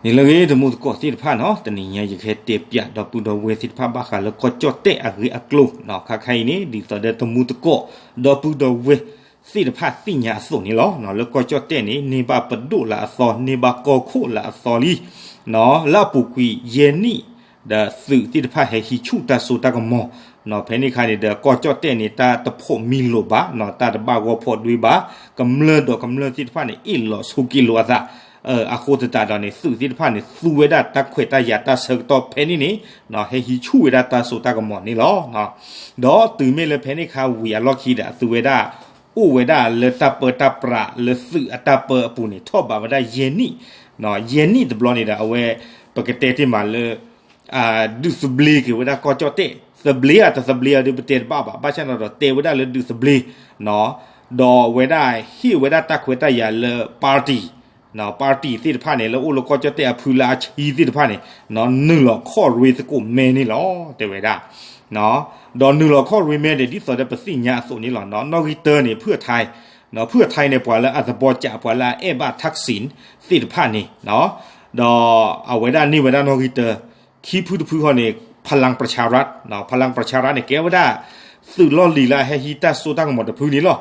န့ၣ်လၢအဂ့ၤ တမူသကိးသ့ၣ်တဖၣ်နီၤ, တနံၤညါယကဟဲတဲပျးဒီပုၢ်ဒီဝဲၢ်သ့ၣ်တဖၣ်ဘၣ်ဃးလၢကီၢ်ကၠီၣ်တဲၣ်အဂ့ၢ်အကျိၤနီၤ, ခါခါအံၤန့ၣ် ဒ်သိးဒီးတမူသကိး ဒီပုၢ်ဒီဝဲၢ်သ့ၣ်တဖၣ်သ့ၣ်ညါအသိးန့ၣ်လီၤ. လၢကီၢ်ကၠီၣ်တဲၣ်န့ၣ် န့ၢ်ဘၣ်ပဒိၣ်လၢအသီ န့ၢ်ဘၣ်ကီၢ်ခိၣ်လၢအသီလံ လၢအပူၤကွံာ်ယဲၢ်နံၣ် ဒီးသုးသ့ၣ်တဖၣ်ဟဲဟံးဆူၣ်တၢ်စိတၢ်ကမီၤနီၤ, ဖဲန့ၣ်အခါန့ၣ်ဒီး ကီၢ်ကၠီၣ်တဲၣ်န့ၣ် တၢ်တဖိးမံလိာ်ဘၣ်နီၤ, တၢ်တဘၣ်ဂီၢ်ဖီဒွဲဘၣ်, ကမျၢၢ်ဒီးကမျၢၢ်သ့ၣ်တဖၣ်န့ၣ် အ့ၣ်လိာ်ဆိးက့လိာ်အသး, အဃိသတးဒီးန့ၣ် သုးသ့ၣ်တဖၣ်န့ၣ် သူဝဲဒၣ်တၢ်ခွဲးတၢ်ယာ်တၢ်ဆၢကတီၢ်ဖဲန့ၣ်န့ၣ် ဟဲဟံးဆူၣ်ဝဲဒၣ်တၢ်စိတၢ်ကမီၤန့ၣ်လီၤ. ဒီးတုၤမ့ၢ်လၢဖဲန့ၣ်အခါဝံၤအလီၢ်ခံဒီး အသုဝဲဒၣ် အိၣ်ဝဲဒၣ်လၢတၢ်ပၢတၢ်ပြးလၢသုးအတၢ်ပၢအပူၤန့ၣ် ထီၣ်ဘးဝဲဒၣ်ယဲၢ်နံၣ်, ယဲၢ်နံၣ်တဘျီန့ၣ်ဒီး အဝဲ ပကတဲတ့ၢ်မးလၢ ဒုးသဘျ့က့ၤဝဲဒၣ်ကီၢ်ကၠီၣ်တဲၣ်, သဘျ့ဧါတသဘျ့ဧါဒုးပတဲတဘၣ်ဘၣ်, ဘၣ်ဆၣ်န့ၣ်ဒီးတဲဝဲဒၣ်လၢဒုးသဘျ့, ဒီးအဝဲဒၣ်ဟ့ၣ်ဝဲဒၣ်တၢ်ခွဲးတၢ်ယာ်လၢ party, party သ့ၣ်တဖၣ်န့ၣ် လၢအိၣ်လၢကီၢ်ကၠီၣ်တဲၣ်အဖုလၢအဆံသ့ၣ်တဖၣ်န့ၣ် နုာ်လီၤခီၣ်ရ့သကိးမဲန့ၣ်လီၤ တဲဝဲဒၣ် ဒီးနုာ်လီၤခီၣ်ရ့မဲန့ၣ် ဒ်သိးဒီးပသ့ၣ်ညါအသိးန့ၣ်လီၤ. နီၣ်ဂံၢ်တၢန့ၣ် ဖုၣ်အထါ, ဖုၣ်အထါန့ၣ် ပှၤလၢအသဘီကး ပှၤလၢအအဲၣ်ဘၣ် Thaksin သ့ၣ်တဖၣ်န့ၣ်, ဒီးအဝဲဒၣ်န့ၢ်ဝဲဒၣ်နီၣ်ဂံၢ်တၢ, ခံဖုတဖုဃီန့ၣ် Palang Pracharath, Palang Pracharath န့ၣ် ကဲဝဲဒၣ် သုးလီၢ်လံၤလၢအဟဲဟံးတၢ်စိတၢ်ကမီၤတဖုန့ၣ်လီၤ.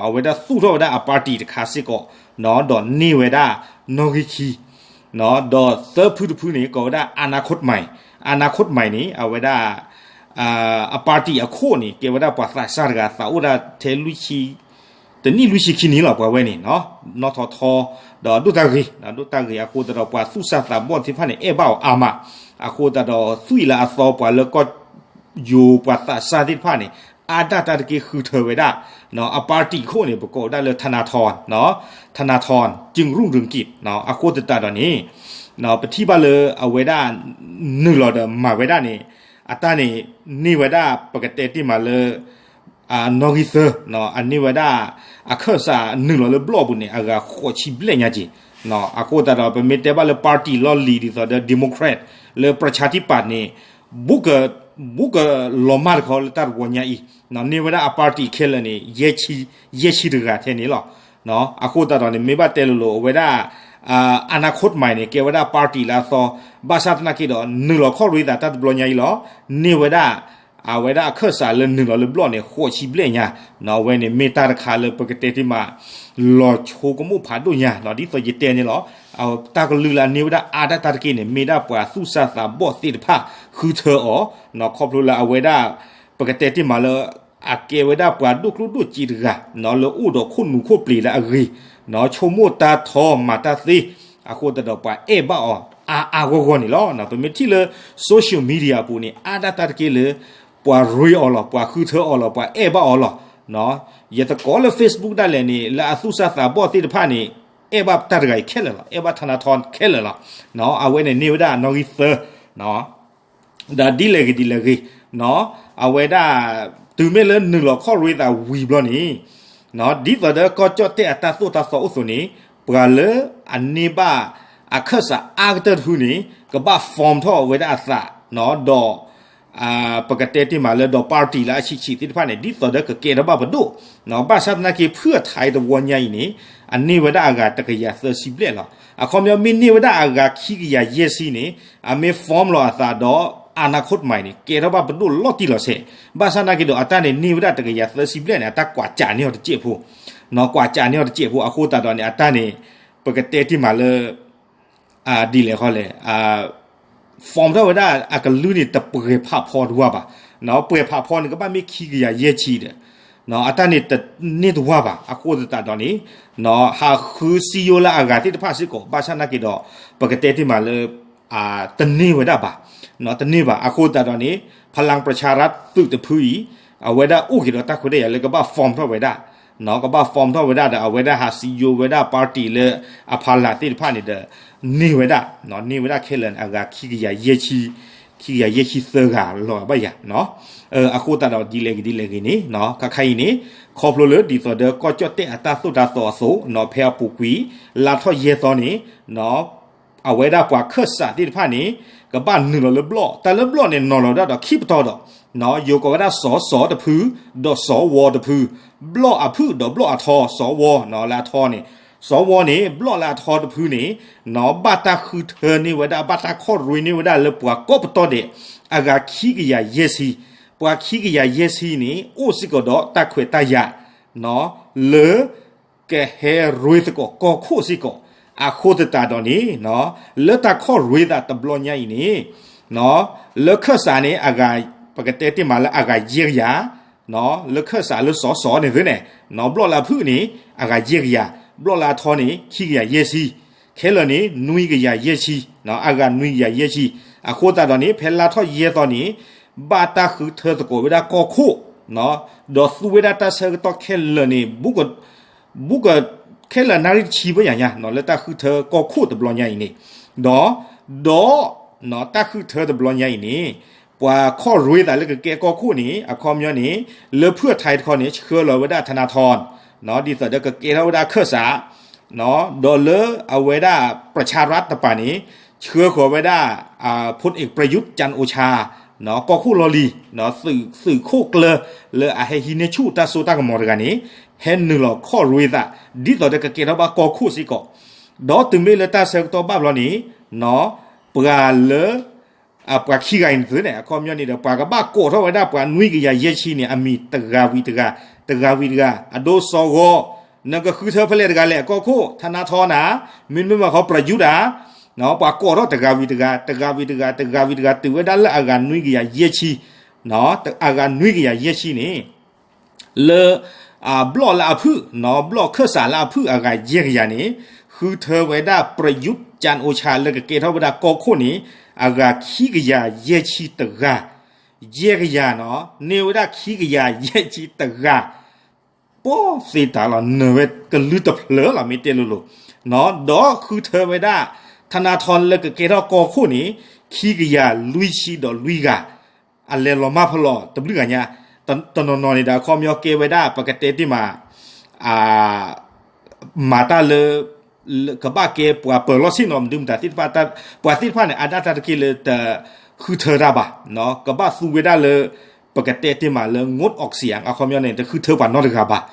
အဝဲဒၣ်သူၣ်ထီၣ်ဝဲဒၣ်အ party တခါစ့ၢ်ကီး, ဒီးန့ၢ်ဝဲဒၣ်နီၣ်ဂံၢ်ခံ ဒီးသၢဖုတဖုန့ၣ် ကိးဝဲဒၣ် Anakhot Mai, Anakhot Mai န့ၣ် အဝဲဒၣ် အ party အခိၣ်န့ၣ် ကဲဝဲဒၣ်ပှၤသးစၢ်တဂၤ သးအိၣ်ဒၣ်ထဲလွံၢ်ဆံ တနံၣ်လွံၢ်ဆံခံနံၣ်လီၤ ပှၤဝဲန့ၣ်, နီၣ်ထီၣ်ထီ, ဒီးဒိၣ်တၢ်ဂ့ၤ, ဒိၣ်တၢ်ဂ့ၤအဃိသတးဒီး ပှၤသူၣ်စၢ်သးဘီၣ်သ့ၣ်တဖၣ်န့ၣ် အဲၣ်ဘၣ်အီၤအါမး, အဃိသတးဒီး သွံၣ်လၢအသီပှၤလၢကီၢ်ယိၤပှၤသးစၢ်သ့ၣ်တဖၣ်န့ၣ် အါဒၣ်တၢ်တက့ၢ်ဃုထၢဝဲဒၣ်, အ party ခိၣ်န့ၣ် ပကိးဝဲဒၣ်လၢ ထနထီၣ်, ထနထီၣ် ကၠိၣ်ရူၣ်ရ့ၣ်က့း, အဃိသတးဒီးန့ၣ် ပထံၣ်ဘၣ်လၢအဝဲဒၣ် နုာ်လီၤဒီးမၤဝဲဒၣ်န့ၣ် အတၢ်န့ၣ် န့ၢ်ဝဲဒၣ်ပကတဲတ့ၢ်မးလၢ နီၣ်ဂံၢ်သၢ, အန့ၢ်ဝဲဒၣ် အခၢၣ်စးနုာ်လီၤလၢဘျီၣ်အပူၤန့ၣ် အဂၤဃိးဆံဘျဲၣ်ညါက့ၤ, အဃိသတးဒီး ပမ့ၢ်တဲဘၣ်လၢ party လီၢ်လံၤဒ်သိးဒီး Democrat လၢ Prachati Path န့ၣ် ဘူးကလီၤမၢ်တခီလၢတၢ်တဝီညါအံၤ, န့ၢ်ဝဲဒၣ်အ party ခဲလၢာ်န့ၣ် ယဲၢ်ဆံတဂၤထဲန့ၣ်လီၤ. အဃိသတးဒီးန့ၣ် မ့ၢ်ဘၣ်တဲလိၤလိၤ အဝဲဒၣ် Anakhot Mai န့ၣ် ကဲဝဲဒၣ် party လၢအသီ, ဘၣ်ဆၣ်သနာ်က့ဒီး နုာ်လီၤခီၣ်ရ့သးတၢ်တဘျီညါအံၤလီၤ. န့ၢ်ဝဲဒၣ် အဝဲဒၣ်အခၢၣ်စးလၢနုာ်လီၤလၢဘျီၣ်န့ၣ် ဃိးဆံဘျဲၣ်ညါ, အဝဲန့ၣ်မ့ၢ်တၢ်တခါလၢပကတဲတ့ၢ်မး လီၤဆိကမိၣ်ဖးဒိၣ်ညါ, ဒ်သိးယတဲန့ၣ်လီၤ. တၢ်ကလုၢ်လၢအန့ၢ်ဝဲဒၣ်အါဒၣ်တၢ်တက့ၢ်န့ၣ် မ့ၢ်ဒၣ်ပှၤသူၣ်စၢ်သးဘီၣ်သ့ၣ်တဖၣ်ဃုထၢအီၤ, ခီဖျိလၢအဝဲဒၣ် ပကတဲတ့ၢ်မးလၢ အကဲဝဲဒၣ်ပှၤဒိၣ်ကျိၣ်ဒိၣ်စ့တဂၤ လၢအိၣ်ဒီးခိၣ်နူာ်ခိၣ်ပျံၤလၢအဂ့ၤ, ဆိကမိၣ်တၢ်ထီမၤတၢ်သ့, အဃိသတးဒီးပှၤအဲၣ်ဘၣ်အီၤအါအါဂီၢ်ဂီၢ်န့ၣ်လီၤ. ပမ့ၢ်ထံၣ်လၢ social media အပူၤန့ၣ် အါဒၣ်တၢ်တက့ၢ်လၢ ပှၤရ့အီၤလီၤ, ပှၤဃုထၢအီၤလီၤ, ပှၤအဲၣ်ဘၣ်အီၤလီၤ. ယသကိးလၢ Facebook ဒၣ်လဲာ်န့ၣ် လၢအသူၣ်စၢ်သးဘီၣ်သ့ၣ်တဖၣ်န့ၣ် အဲၣ်ဘၣ်တၢ်တဂၤအံၤခဲလၢာ်လီၤ, အဲၣ်ဘၣ်ထနထီခဲလၢာ်လီၤ. အဝဲန့ၣ်န့ၢ်ဝဲဒၣ်နီၣ်ဂံၢ်သၢ ဒီးဒ်လဲၣ်ဂ့ၤဒ်လဲၣ်ဂ့ၤ, အဝဲဒၣ် တုၤမ့ၢ်လၢနုာ်လီၤခီၣ်ရ့သးဝံၤဘျီန့ၣ်, ဒ်သိးဒီးကီၢ်ကၠီၣ်တဲၣ်အတၢ်သိၣ်တၢ်သီအိၣ်အသိးန့ၣ် ပှၤလၢအန့ၢ်ဘၣ်အခၢၣ်စးအါကတၢၢ်တဖုန့ၣ် ကဘၣ် form ထီၣ်ဝဲဒၣ်အသး, ဒီး ပကတဲတ့ၢ်မးလၢဒီး party လၢအဆံးဆံးသ့ၣ်တဖၣ်န့ၣ် ဒ်သိးဒီးကကဲထီၣ်ဘၣ်ပဒိၣ်, ဘၣ်ဆၣ်သနာ်က့ဖုၣ်အထါအံၤတဝီညါအံၤန့ၣ် အန့ၢ်ဝဲဒၣ်အဂၤတကယၤသၢဆံဘျဲၣ်လီၤ. အခီပညီမ့ၢ်န့ၢ်ဝဲဒၣ်အဂၤခံကယၤယဲၢ်ဆံန့ၣ် အမ့ၢ် form လီၤအသးဒီး Anakhot Mai န့ၣ် ကဲထီၣ်ဘၣ်ပဒိၣ်လီၤတံၢ်လီၤဆဲး, ဘၣ်ဆၣ်သနာ်က့ဒီး အတၢ်န့ၣ်န့ၢ်ဝဲဒၣ်တကယၤသၢဆံဘျဲၣ်န့ၣ် အတၢ်ကွၢ်ကးန့ၢ်အီၤတစဲးဖိ, ကွၢ်ကးန့ၢ်အီၤတစဲးဖိ အဃိသတးဒီးန့ၣ် အတၢ်န့ၣ် ပကတဲတ့ၢ်မးလၢ ဒ်လဲၣ်ဃီလဲၣ်, form ထီၣ်ဝဲဒၣ်အကလုၢ်န့ၣ် တပှဲၤဖးဖီတဝၢ်ဘၣ်, ပှဲၤဖးဖီန့ၣ် ကဘၣ်မ့ၢ်ခံကယၤယဲၢ်ဆံဒီး အတၢ်န့ၣ်တန့ၢ်တဝၢ်ဘၣ်. အဃိသတးဒီးန့ၣ် ဟးဃုစံယိလၢအဂၤသ့ၣ်တဖၣ်စ့ၢ်ကီး ဘၣ်ဆၣ်သနာ်က့ဒီး ပကတဲတ့ၢ်မးလၢ တန့ၢ်ဝဲဒၣ်ဘၣ်, တန့ၢ်ဘၣ်. အဃိသတးဒီးန့ၣ် Palang Pracharath သုးတဖုအံၤ အဝဲဒၣ်အိၣ်က့ၤဒီးတၢ်ခွဲးတၢ်ယာ်လၢကဘၣ် form ထီၣ်ဝဲဒၣ်, ကဘၣ် form ထီၣ်ဝဲဒၣ်ဒီး အဝဲဒၣ်ဟးစံယိဝဲဒၣ် party လၢအဖီလာ်သ့ၣ်တဖၣ်န့ၣ်ဒီး န့ၢ်ဝဲဒၣ်, န့ၢ်ဝဲဒၣ်ခဲလၢာ်န့ၣ် အဂၤခံကယၤယဲၢ်ဆံ, ခံကယၤယဲၢ်ဆံသၢဂၤလီၤဘၣ်ယၤ. အဃိသတးဒီးဒ်လဲၣ်ဂ့ၤဒ်လဲၣ်ဂ့ၤန့ၣ် ခါခါအံၤန့ၣ် ခီဖျိလၢဒ်သိးဒီးကီၢ်ကၠီၣ်တဲၣ်အတၢ်သိၣ်တၢ်သီအသိး ဖဲအပူၤကွံာ် လါထီၣ်ယဲၢ်သီန့ၣ် အဝဲဒၣ်ပှၤခၢၣ်စးသ့ၣ်တဖၣ်န့ၣ် ကဘၣ်နုာ်လီၤလၢဘျီၣ်, တၢ်လၢဘျီၣ်န့ၣ် နီၤလီၤဝဲဒၣ်ဒီးခံပတီၢ်ဒီး ယိၤကိးဝဲဒၣ် စီၤစီၤ တဖု ဒီးစီၤဝီၤတဖု, ဘျီၣ်အဖုၣ်ဒီးဘျီၣ်အထီ စီၤဝီၤ လၢအထီန့ၣ် စီၤဝီန့ၣ် ဘျီၣ်လၢအထီတဖုန့ၣ် ဘၣ်တၢ်ဃုထၢန့ၢ်ဝဲဒၣ် ဘၣ်တၢ်ခီၣ်ရ့န့ၢ်ဝဲဒၣ်လၢပှၤကိးပတီၢ်ဒဲး အဂၤခံကယၤယဲၢ်ဆံ, ပှၤခံကယၤယဲၢ်ဆံန့ၣ် အိၣ်စ့ၢ်ကီးဒီးတၢ်ခွဲးတၢ်ယာ် လၢ ကဟဲရ့သကိးကီၢ်ခိၣ်စ့ၢ်ကီး, အဃိသတးဒီးန့ၣ် လၢတၢ်ခီၣ်ရ့သးတဘျီညါအံၤန့ၣ် လၢခၢၣ်စးန့ၣ် အဂၤ ပကတဲတ့ၢ်မးလၢအဂၤယဲၢ်ကယၤ, လၢခၢၣ်စးလၢစီၤစီၤန့ၣ်သ့န့ၣ် ဘျီၣ်လၢအဖုၣ်န့ၣ် အဂၤယဲၢ်ကယၤ, ဘျီၣ်လၢအထီန့ၣ် ခံကယၤယဲၢ်ဆံ, ခဲလၢာ်န့ၣ် နွံကယၤယဲၢ်ဆံ, အဂၤနွံကယၤယဲၢ်ဆံ, အဃိသတးဒီးန့ၣ် ဖဲလါထီၣ်ယဲၢ်သီန့ၣ် ဘၣ်တၢ်ဃုထၢသကိးဝဲဒၣ်ကီၢ်ခိၣ် ဒီးသူဝဲဒၣ်တၢ်ဆၢကတီၢ်ခဲလၢာ်န့ၣ် ဘူးက ခဲလၢာ်နၣ်ရံၣ်တဆံဘၣ်ညါညါ လၢတၢ်ဃုထၢကီၢ်ခိၣ်တဘျီညါအံၤန့ၣ်, ဒီး ဒီး တၢ်ဃုထၢတဘျီညါအံၤန့ၣ် ပှၤခီၣ်ရ့သးလၢကကဲကီၢ်ခိၣ်န့ၣ် အခီပညီန့ၣ် လၢဖုၣ်အထါတခီန့ၣ် ဆှၢလီၤဝဲဒၣ်ထနထီ ဒ်သိးဒီးကကဲထီၣ်ဝဲဒၣ်ခၢၣ်စး ဒီးလၢအဝဲဒၣ် ပြၢၡ်ၡၣ်ရၢၣ်တပၤန့ၣ် ဆှၢဃီၤဝဲဒၣ် ဖိၣ်အ့ၣ်ပြယူး ကၠၣ်အိၣ်ဆၣ် ကီၢ်ခိၣ်လီၢ်လံၤ သုးခိၣ်ကျၢၢ်လၢအဟဲဟံးန့ၢ်ဆူၣ်တၢ်စိတၢ်ကမီၤတဂၤန့ၣ် ဟဲနုာ်လီၤခီၣ်ရ့သး ဒ်သိးဒီးကကဲထီၣ်ဘၣ်ကီၢ်ခိၣ်စ့ၢ်ကီး, ဒီးတုၤမ့ၢ်လၢတၢ်ဆၢကတီၢ်ဘၣ်ဘျီန့ၣ် ပှၤလၢ ပှၤခံဂၤအံၤန့ၣ်သ့န့ၣ် အခီပညီန့ၣ်ဒီး ပှၤကဘၣ်ကိးထီၣ်ဝဲဒၣ်ပှၤနွံကယၤယဲၢ်ဆံန့ၣ် အမံၤတဂၤဝံၤတဂၤ တဂၤဝံၤတဂၤ အဒိစီၤဂီၤ နကဃုထၢဖဲလဲၣ်တဂၤလဲၣ် ကီၢ်ခိၣ် ထနထီနၤ မ့တမ့ၢ်ဘၣ်ဃီ ပြယူးဧါ ပှၤကိးထီၣ်တဂၤဝံၤတဂၤ တဂၤဝံၤတဂၤ တဂၤဝံၤတဂၤ တုၤဝဲဒၣ်လၢအဂၤနွံကယၤယဲၢ်ဆံ အဂၤနွံကယၤယဲၢ်ဆံန့ၣ် လၢ ဘျီၣ်လၢအဖုၣ် ဘျီၣ်ခၢၣ်စးလၢအဖုၣ်အဂၤယဲၢ်ကယၤန့ၣ် ဃုထၢဝဲဒၣ်ပြယူး ကၠၣ်အိၣ်ဆၣ်လၢကကဲထီၣ်ဝဲဒၣ်ကီၢ်ခိၣ်န့ၣ် အဂၤခံကယၤယဲၢ်ဆံတဂၤ, ယဲၢ်ကယၤန့ၣ် န့ၢ်ဝဲဒၣ်ခံကယၤယဲၢ်ဆံတဂၤ ပီၢ်သ့တၢ်လီၤ နၢၤဝဲကလုၢ်တဖျၢၣ်လီၤ မ့ၢ်တဲလိၤလိၤ, ဒီးဃုထၢဝဲဒၣ် ထနထီလၢကကဲထီၣ်ကီၢ်ခိၣ်န့ၣ် ခံကယၤလွံၢ်ဆံဒီးလွံၢ်ဂၤ အလဲၤလီၤမၢ်ဖဲလီၤတဘျုးဂၤညါ, တနီၤနီၤန့ၣ်ဒီးအခီပညီကဲဝဲဒၣ် ပကတဲတ့ၢ်မး မၤတၢ်လၢ ကဘၣ်ကဲပှၤပၢၤလီၢ်ဆ့ၣ်နီၤ မနုၤမတၤသ့ၣ်တဖၣ် ပှၤသ့ၣ်တဖၣ်န့ၣ် အဒၣ်တၢ်တက့ၢ်လၢတဃုထၢတၢ်ဘၣ်, ကဘၣ်သူဝဲဒၣ်လၢ ပကတဲတ့ၢ်မးလၢ ငိုတ်အွက်ဆီယံ အခီပညီန့ၣ် တဃုထၢပှၤနီတဂၤဘၣ်,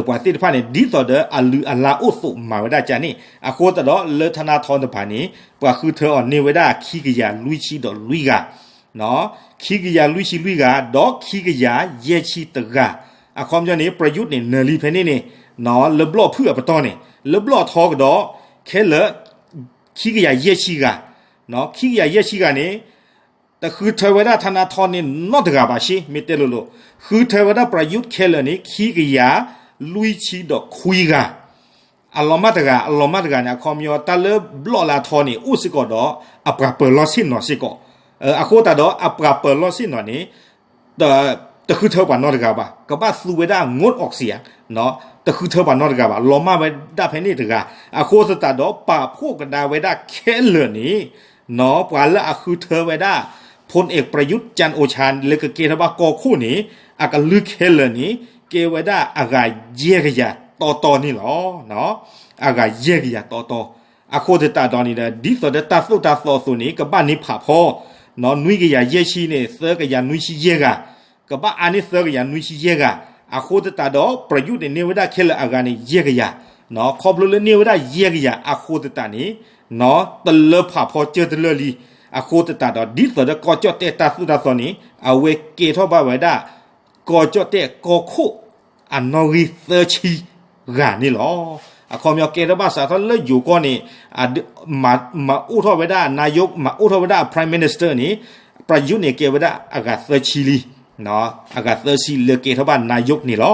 ပှၤသ့ၣ်တဖၣ်န့ၣ် ဒ်သိးဒီးအလုၢ်အလၢ်အိၣ်သိးမၤဝဲဒၣ်ကန့ၣ် အဃိသတးဒီးလၢထနထီတဖၣ်န့ၣ် ပှၤဃုထၢအီၤန့ၢ်ဝဲဒၣ်ခံကယၤလွံၢ်ဆံဒီးလွံၢ်ဂၤ ခံကယၤလွံၢ်ဆံလွံၢ်ဂၤ ဒီးခံကယၤယဲၢ်ဆံတဂၤ, အခီပညီန့ၣ် ပြယူးန့ၣ် နၢၤလံဖဲန့ၣ်န့ၣ် လၢဘျီၣ်ဖုၣ်အပတီၢ်န့ၣ် လၢဘျီၣ်ထီကဒီး ခဲလၢာ် ခံကယၤယဲၢ်ဆံဂၤ, ခံကယၤယဲၢ်ဆံဂၤန့ၣ် တဃုထၢဝဲဒၣ်ထနထီန့ၣ်နီတဂၤဘၣ်ရှ့ မ့ၢ်တဲလိၤလိၤ, ဃုထၢဝဲဒၣ်ပြယူးခဲလၢာ်န့ၣ် ခံကယၤလွံၢ်ဆံဒီးခွံဂၤ, အလီၤမၢ်တဂၤ အလီၤမၢ်တဂၤန့ၣ် အခီပညီ တၢ်လၢဘျီၣ်လၢအထီန့ၣ် အိၣ်စ့ၢ်ကီးဒီးအပှၤပၢၤလီၢ်ဆ့ၣ်နီၤစ့ၢ်ကီး, အဃိသတးဒီးအပှၤပၢၤလီၢ်ဆ့ၣ်နီၤန့ၣ် တဃုထၢပှၤနီတဂၤဘၣ်, ကဘၣ်သူဝဲဒၣ် ငိုတ်အွက်ဆီယံ တဃုထၢပှၤနီတဂၤဘၣ်, လီၤမၢ်ဝဲဒၣ်ဖဲန့ၣ်တဂၤ, အဃိသတးဒီးပာ်ဖှိၣ်ကဒါဝဲဒၣ်ခဲလၢာ်န့ၣ် ပှၤလၢအဃုထၢဝဲဒၣ် ဖိၣ်အ့ၣ်ပြယူး ကၠၣ်အိၣ်ဆၣ် လၢကကဲထီၣ်ဘၣ်ကီၢ်ခိၣ်န့ၣ် အကလုၢ်ခဲလၢာ်န့ၣ် ကဲဝဲဒၣ်အဂၤယဲၢ်ကယၤတီတီန့ၣ်လီၤ. အဂၤယဲၢ်ကယၤတီတီ, အဃိသတးဒီးန့ၣ်ဒီး ဒ်သိးဒီးတၢ်သိၣ်တၢ်သီအသိးန့ၣ် ကဘၣ်န့ၢ်ဖးဖီ နွံကယၤယဲၢ်ဆံန့ၣ် သၢကယၤနွံဆံယဲၢ်ဂၤ, ကဘၣ်အါန့ၢ်သၢကယၤနွံဆံယဲၢ်ဂၤ, အဃိသတးဒီး ပြယူးန့ၣ် န့ၢ်ဝဲဒၣ်ခဲလၢာ်အဂၤန့ၣ် ယဲၢ်ကယၤ, ခီဖျိလၢန့ၢ်ဝဲဒၣ်ယဲၢ်ကယၤအဃိသတးန့ၣ် တလၢဖးဖီကၢတလၢလံ, အဃိသတးဒီး ဒ်သိးဒီးကီၢ်ကၠီၣ်တဲၣ်တၢ်သိၣ်တၢ်သီန့ၣ် အဝဲကဲထီၣ်ဘၣ်ဝဲဒၣ် ကီၢ်ကၠီၣ်တဲၣ်ကီၢ်ခိၣ် အနီၣ်ဂံၢ်သၢဆံဂၤန့ၣ်လီၤ. အခီပညီကဲထီၣ်ဘၣ်စးထီၣ်လၢယိၤကီၢ်န့ၣ် မၤအိၣ်ထီၣ်ဝဲဒၣ် နာယိး မၤအိၣ်ထီၣ်ဝဲဒၣ် Prime Minister န့ၣ် ပြယူးန့ၣ် ကဲဝဲဒၣ်အဂၤသၢဆံလံ, အဂၤသၢဆံလၢကဲထီၣ်ဘၣ် နာယိး န့ၣ်လီၤ.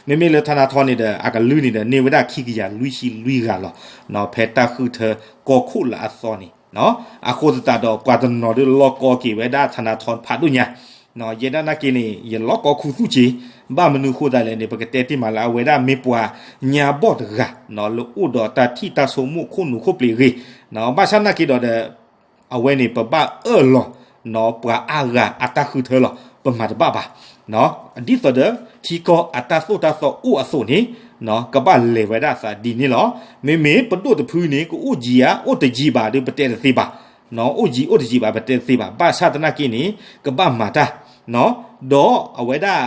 မ့မ့ၢ်လၢထနထီန့ၣ်ဒီး အကလုၢ်န့ၣ်ဒီး န့ၢ်ဝဲဒၣ်ခံကယၤလွံၢ်ဆံလွံၢ်ဂၤလီၤ. ဖဲတၢ်ဃုထၢကီၢ်ခိၣ်လၢအသီန့ၣ် အဃိသတးဒီး ပှၤတနီၤဒုးလီၢ်ကီက့ၤဝဲဒၣ်ထနထီဖးဒိၣ်ညါ, ယဲဒၣ်နာ်က့န့ၣ် ယလီၢ်ကီခူသူၣ်က့ၤ, ဘၣ်မနုၤဃိသတးလဲၣ်န့ၣ် ပကတဲတ့ၢ်မးလၢအဝဲဒၣ်မ့ၢ်ပှၤညါဘီၣ်တဂၤ လၢအိၣ်ဒီးတၢ်ထံၣ်တၢ်ဆိကမိၣ်ခိၣ်နူာ်ခိၣ်ပျံၤအဂ့ၢ်, ဘၣ်ဆၣ်နာ်က့ဒီးဒီး အဝဲန့ၣ် ပဘၣ်အၢၣ်လီၤ ပှၤအါဂၤအတၢ်ဃုထၢလီၤ. ပမၤတဘၣ်ဘၣ်. ဒ်သိးဒီး ထံကီၢ်အတၢ်သိၣ်တၢ်သီအိၣ်အသိးန့ၣ် ကဘၣ်လဲၤဝဲဒၣ်အသးဒ်န့ၣ်လီၤ. မ့မ့ၢ်ပဒိၣ်တဖုန့ၣ် ကအိၣ်ယံၤဧါ အိၣ်တယံၤဘၣ်ဒီး ပတဲတသ့ဘၣ်. အိၣ်ယံၤအိၣ်တယံၤဘၣ် ပတဲတသ့ဘၣ်. ဘၣ်ဆၣ်သနာ်က့န့ၣ် ကဘၣ်မၤတၢ် ဒီးအဝဲဒၣ်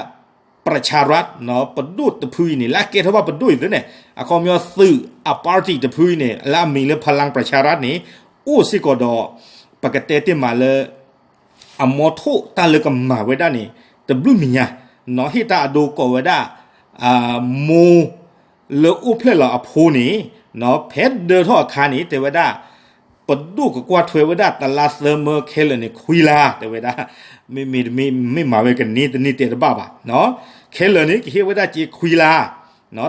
ပြၢၡ်ၡၣ်ရၢတ်ၣ် ပဒိၣ်တဖုအံၤန့ၣ် လၢအကဲထီၣ်ဘၣ်ပဒိၣ်အံၤသ့န့ၣ် အခီပညီသုးအပၣ်တံၣ်တဖုအံၤန့ၣ် လၢအမံၤလၢ ဖလၣ်ပြၢၡၣ်ရၢတ်ၣ်န့ၣ် အိၣ်စ့ၢ်ကီးဒီး ပကတဲတ့ၢ်မးလၢ အမီထိၣ်တၢ်လၢကမၤဝဲဒၣ်န့ၣ် တဘျုးမံၤညါ နီၢ်ဟ့ၣ်တၢ်အဒိကိးဝဲဒၣ် မိၢ်လၢအိၣ်ဖျဲၣ်လီၤအဖိန့ၣ် ဖဲဒၢထီၣ်အခါန့ၣ် တဲဝဲဒၣ် ပဒိၣ်ကကွၢ်ထွဲဝဲဒၣ်တလါသၢမၢခဲလၢာ်န့ၣ်ခွံလါ တဲဝဲဒၣ် မ့မ့ၢ်မ့ၢ်မၤဝဲကန့ၢ်တန့ၢ်တဲတဘၣ်ဘၣ် ခဲလၢာ်န့ၣ် ကဟ့ၣ်ဝဲဒၣ်စ့ခွံလါ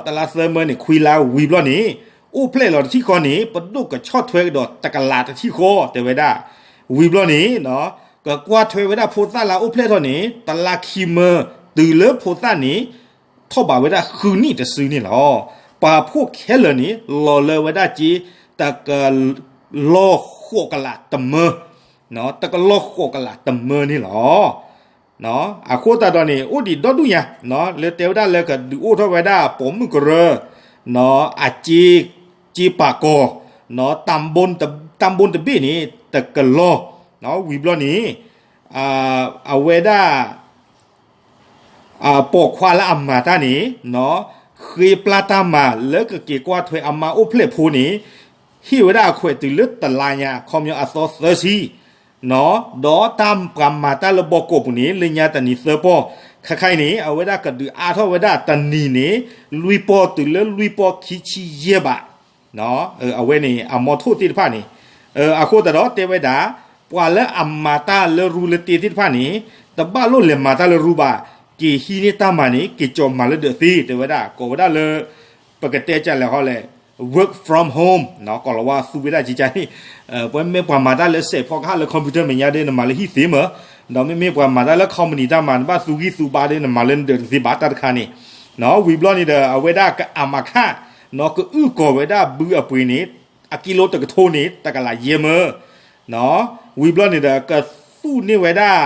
တလါသၢမၢန့ၣ် ခွံလါဝံၤဘျီန့ၣ် အိၣ်ဖျဲၣ်လီၤတထံၣ်ဃီန့ၣ် ပဒိၣ်ကဆီၣ်ထွဲကဒီးတကလးတထံၣ်ဃီ တဲဝဲဒၣ် ဝံၤဘျီန့ၣ် ကကွၢ်ထွဲဝဲဒၣ်ဖိသၣ်လၢအိၣ်ဖျဲၣ်ထီၣ်န့ၣ် တလါခံမၢ တုၤလၢဖိသၣ်န့ၣ် ထီၣ်ဘးဝဲဒၣ်ဃုနံၣ်တစုန့ၣ်လီၤ. ပှၤဖိခဲလၢာ်န့ၣ် လီၤလၢဝဲဒၣ်စ့ တကလီၢ်ဃိးကလးတမၢ တကလီၢ်ဃိးကလးတမၢန့ၣ်လီၤ. အဃိသတးဒီးန့ၣ် အိၣ်ဒံးဒီဒူၣ်ညါ လၢတဲဝဲဒၣ်လၢကဒုးအိၣ်ထီၣ်ဝဲဒၣ်ပိာ်မုၣ်ကရၢ အစ့ စ့ပာ်ကီၤ တၢ်ဘိတဘ့ၣ်န့ၣ် တကလီၢ် ဝံၤဘျီန့ၣ် အဝဲဒၣ် ပိာ်ခွါလၢအမၤတၢ်န့ၣ် ဃ့ပျၢ်တၢ်မၤလၢကက့ၤကွၢ်ထွဲအမါအိၣ်ဖျဲၣ်ဖိန့ၣ် ဟ့ၣ်ဝဲဒၣ်အခွဲးတုၤလၢတလါညါ အခီပညီအသီသၢဆံ ဒီးတၢ်ပှၤမၤတၢ်လၢဘီကီးပူၤန့ၣ် လၢညါတနံၤသၢပီၢ် ခဲခါအံၤန့ၣ် အဝဲဒၣ်ကဒုးအါထီၣ်ဝဲဒၣ်တနံၤန့ၣ် လွံၢ်ပီၢ်တုၤလၢလွံၢ်ပီၢ်ခံဆံယဲၢ်ဘး အဝဲန့ၣ် အမီထိၣ်သ့ၣ်တဖၣ်န့ၣ် အဃိသတးဒီးတဲဝဲဒၣ် ပှၤလၢအမၤတၢ်လၢရူလၢတ့သ့ၣ်တဖၣ်န့ၣ် တဘၣ်လိၣ်လဲၤမၤတၢ်လၢရူဘၣ်, က့ၤဟံးန့ၢ်တၢ်မၤန့ၣ် က့ၤကၠီၤမၤလၢဒၢးသ့ တဲဝဲဒၣ် ကိးဝဲဒၣ်လၢ ပကတဲကလဲာ်ဟီလဲၣ် work from home ကီၢ်လီၤဝါသူဝဲဒၣ်ကကန့ၣ် ပမ့ၢ်ပှၤမၤတၢ်လၢစဲးဖီကဟၣ်လၢ computer မဲာ်ညါဒီး နမၤလၢဟံၣ်သ့မး, ဒီးမ့မ့ၢ်ပှၤမၤတၢ်လၢ company တၢ်မၤ နဘၣ်သူဂံၢ်သူဘါဒီး နမၤလၢနဒၢးတသ့ဘၣ်တၢ်တခါန့ၣ်, ဝံၤဘျီန့ၣ်ဒီး အဝဲဒၣ်ကအမၤခၣ် ကအုၣ်ကီၤဝဲဒၣ်ဘုအပှ့ၤန့ၣ် အကံလိတကထိန့ၣ် တကလးယဲၢ်မၢ, ဝံၤဘျီန့ၣ်ဒီး ကသူၣ်န့ၢ်ဝဲဒၣ်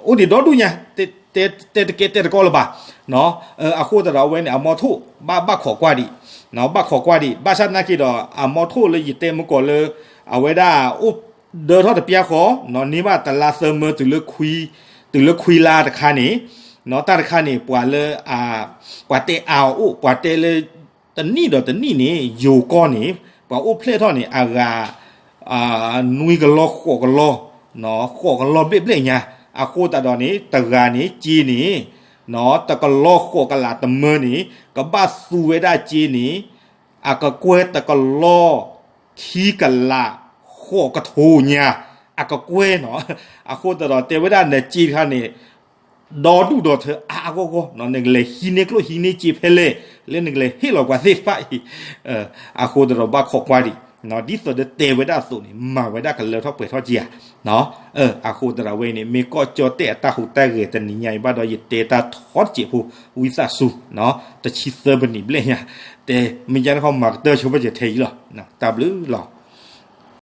အိၣ်ဒံးဒီဒူၣ်ညါ တဲတကဲတဲတကီလၢၤဘၣ်, အဃိသတးဒီးအဝဲန့ၣ် အမီထိၣ် ဘၣ်ဘၣ်ခိးကွၢ်ဒံး, ဘၣ်ခိးကွၢ်ဒံး ဘၣ်ဆၣ်သနာ်က့ဒီး အမီထိၣ်လၢယတဲမုၢ်ကီၢ်လၢ အဝဲဒၣ်အိၣ်ဒၢထီၣ်တပျၢ်ဃီ န့ၢ်ဘၣ်တလါသၢမၢတုၤလၢ တုၤလၢခွံလါတခါန့ၣ်, တၢ်တခါန့ၣ် ပှၤလၢ ပှၤတဲအါအီၤအိၣ် ပှၤတဲလၢ တနံၣ်ဒီးတနံၣ်န့ၣ် ယိၤကီၢ်န့ၣ် ပှၤအိၣ်ဖျဲၣ်ထီၣ်န့ၣ် အဂၤ နွံကလီၢ်ဃိးကလီၢ်, ဃိးကလီၢ်ဘျဲၣ်ဘျဲၣ်ညါ, အဃိသတးဒီးန့ၣ် တဂၤန့ၣ် စ့န့ၣ် တကလီၢ်ဃိးကလးတမၢန့ၣ် ကဘၣ်သူဝဲဒၣ်စ့န့ၣ် အကကွဲၢ်တကလီၢ် ခံကလး ဃိးကထိညါ, အကကွဲၢ်နီၤ, အဃိသတးဒီးတဲဝဲဒၣ်နစ့တခါန့ၣ် ဒီဒူၣ်ဒီထၢအါအါဂီၢ်ဂီၢ်, နကလဲၤဟံးန့ၢ်ကျိၣ်ဟံးန့ၢ်စ့ဖဲလဲၣ် လၢနကလဲၤဟ့ၣ်လီၤပှၤသ့ၣ်တဖၣ်အံၤ, အဃိသတးဒီးဘၣ်ခိးကွၢ်ဒံး, ဒ်သိးဒီးတဲဝဲဒၣ်အသိးန့ၣ် မၤဝဲဒၣ်ကလၢထီၣ်ပှဲၤထီၣ်ကယၤ, အဃိသတးဒီးဝဲအံၤန့ၣ် မ့ၢ်ကီၢ်ကၠီၣ်တဲၣ်အတၢ်ဟူးတၢ်ဂဲၤတနံၤညါအံၤဘၣ်ဒီး ယတဲတၢ်ထီတစဲးဖိ ဝံသးစူၤ, တဆံသၢပနံၣ်ဘျဲၣ်ညါ, တဲမ့ၢ်ညါတခီမၤကတၢၢ်ဆိပာ်စၢၤထဲအံၤလီၤ, တၢ်ဘျုးလီၤ.